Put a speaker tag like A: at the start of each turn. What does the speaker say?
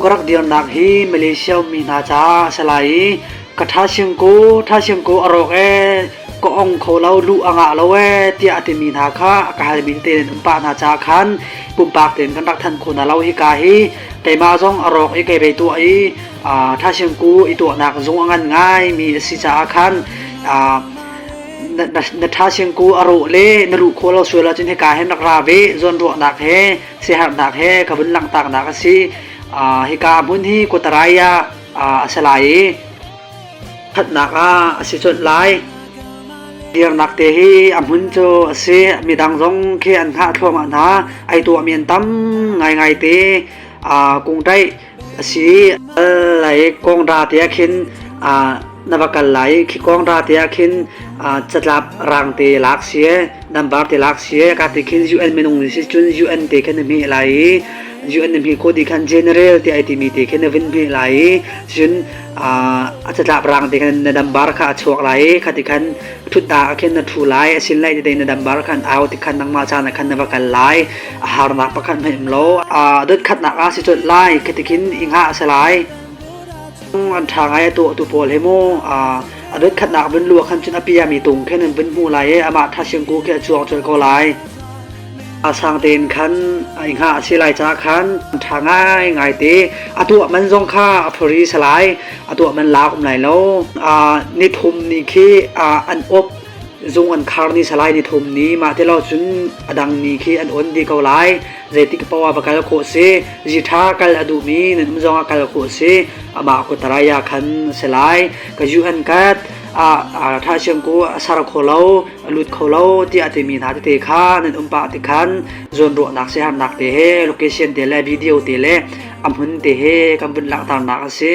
A: Ka rak dirnak hi Malaysia ummi hna caah a si lai i ka ṭhasing ku, ṭhasing ku a rawk ee, ka ong kho lo, luh a ngah lo ee tiah a timi hna kha a ka halmi tete nan um pah hna caah khan pumpak tein kan rak thanh kho hna lo. Hika hi keimah zong a rawk i kei bei tuah i ṭhasing ku i tuahnak zung a ngan ngaimi a si caah khan na ṭhasing ku a rawh le na luh khawh lo sual ahcun hika hin rak ra ve zawnruahnak he siaherhnak he ka vun langhternak a si. Hika hmun hi Kotaraya a si lai i thatnak ah a si colh lai. Dirnak te hi a hmun cu a si. Midang zong khi an hngah thluahmah hna. Ai tuahmi an tam ngaingai te. Kungṭaih a si. Lai kawngra te ah khin na va kal lai. Khi kawngra te ah khin catlap rang te lak si number te lak si ka ti khin UN minung si cun UN te khin na hmeh lai i UN na hmeh khawh dih khan general te ai timi te khin na vin hmeh lai i cun a catlap rang te khan na number kha a chuak lai i khati khan ṭhutda ah khin na ṭhu lai a sin lai te na number khan au ti khan nangmah caan ah khan na va kal lai a harnak pakhat hmanh um lo a dot khatnak ah si colh lai khati khin i hngah a si lai an ṭha ngai a tuahtu pawl he mu a dot khatnak vun lu ah khan cun a piami tung khin an vun hmu lai i amah ṭhasiang ku khi a cuang colh ko lai a sang tein khan i hngah a si lai caah khan ṭha ngaingai te a tuah man zong kha a phori si lai a tuah man lak um lai lo ni thum ni khi an up zung an khar ni salai ni thum ni mah ti lo cun a dang ni khi an on di ko lai zeitik poah va kal khawh si zi ṭha kal a duhmi nan um zong ah kal khawh si amah kutaraya khan si lai ka UN kat a ṭha siam ku a sar kho lo a lut kho lo tiah timi hna tete kha nan um pah ti khan zawnruahnak siaherhnak te he location te le video te le a hmun te he kan vun langhternak a si.